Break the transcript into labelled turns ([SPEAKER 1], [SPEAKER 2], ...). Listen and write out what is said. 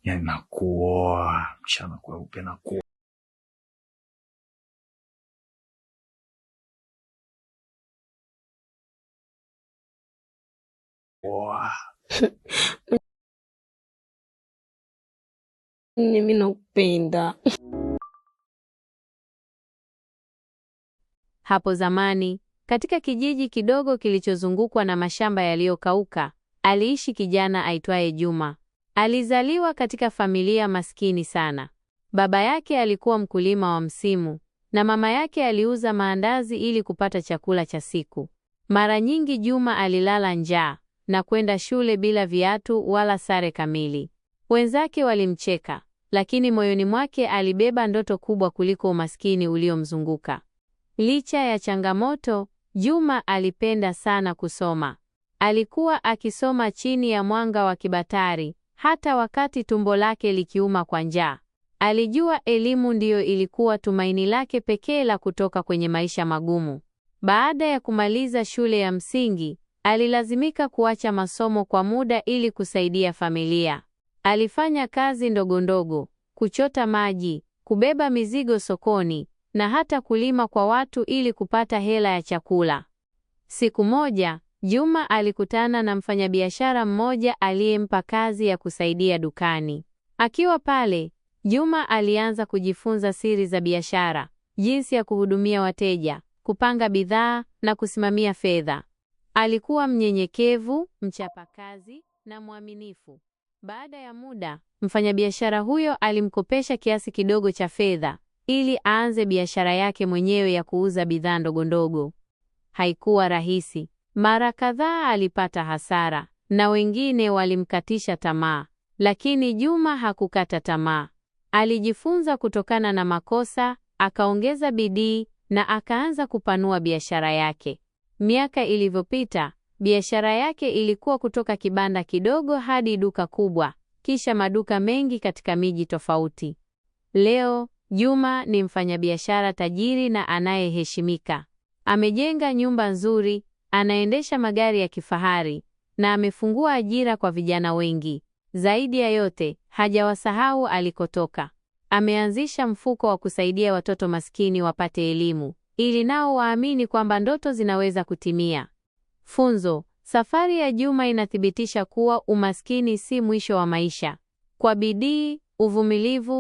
[SPEAKER 1] Yani nakuoa mchana kweupe, nakuoa.
[SPEAKER 2] Mimi nakupenda.
[SPEAKER 3] Hapo zamani, katika kijiji kidogo kilichozungukwa na mashamba yaliyokauka, aliishi kijana aitwaye Juma. Alizaliwa katika familia maskini sana. Baba yake alikuwa mkulima wa msimu na mama yake aliuza maandazi ili kupata chakula cha siku. Mara nyingi Juma alilala njaa na kwenda shule bila viatu wala sare kamili. Wenzake walimcheka, lakini moyoni mwake alibeba ndoto kubwa kuliko umaskini uliomzunguka. Licha ya changamoto, Juma alipenda sana kusoma. Alikuwa akisoma chini ya mwanga wa kibatari, hata wakati tumbo lake likiuma kwa njaa. Alijua elimu ndiyo ilikuwa tumaini lake pekee la kutoka kwenye maisha magumu. Baada ya kumaliza shule ya msingi, alilazimika kuacha masomo kwa muda ili kusaidia familia. Alifanya kazi ndogondogo, kuchota maji, kubeba mizigo sokoni na hata kulima kwa watu ili kupata hela ya chakula. Siku moja, Juma alikutana na mfanyabiashara mmoja aliyempa kazi ya kusaidia dukani. Akiwa pale, Juma alianza kujifunza siri za biashara, jinsi ya kuhudumia wateja, kupanga bidhaa na kusimamia fedha. Alikuwa mnyenyekevu, mchapakazi na mwaminifu. Baada ya muda, mfanyabiashara huyo alimkopesha kiasi kidogo cha fedha ili aanze biashara yake mwenyewe ya kuuza bidhaa ndogondogo. Haikuwa rahisi. Mara kadhaa alipata hasara na wengine walimkatisha tamaa, lakini Juma hakukata tamaa. Alijifunza kutokana na makosa, akaongeza bidii na akaanza kupanua biashara yake. Miaka ilivyopita, biashara yake ilikuwa kutoka kibanda kidogo hadi duka kubwa, kisha maduka mengi katika miji tofauti. Leo Juma ni mfanyabiashara tajiri na anayeheshimika. Amejenga nyumba nzuri, anaendesha magari ya kifahari na amefungua ajira kwa vijana wengi. Zaidi ya yote, hajawasahau alikotoka. Ameanzisha mfuko wa kusaidia watoto maskini wapate elimu, ili nao waamini kwamba ndoto zinaweza kutimia. Funzo: safari ya Juma inathibitisha kuwa umaskini si mwisho wa maisha. Kwa bidii, uvumilivu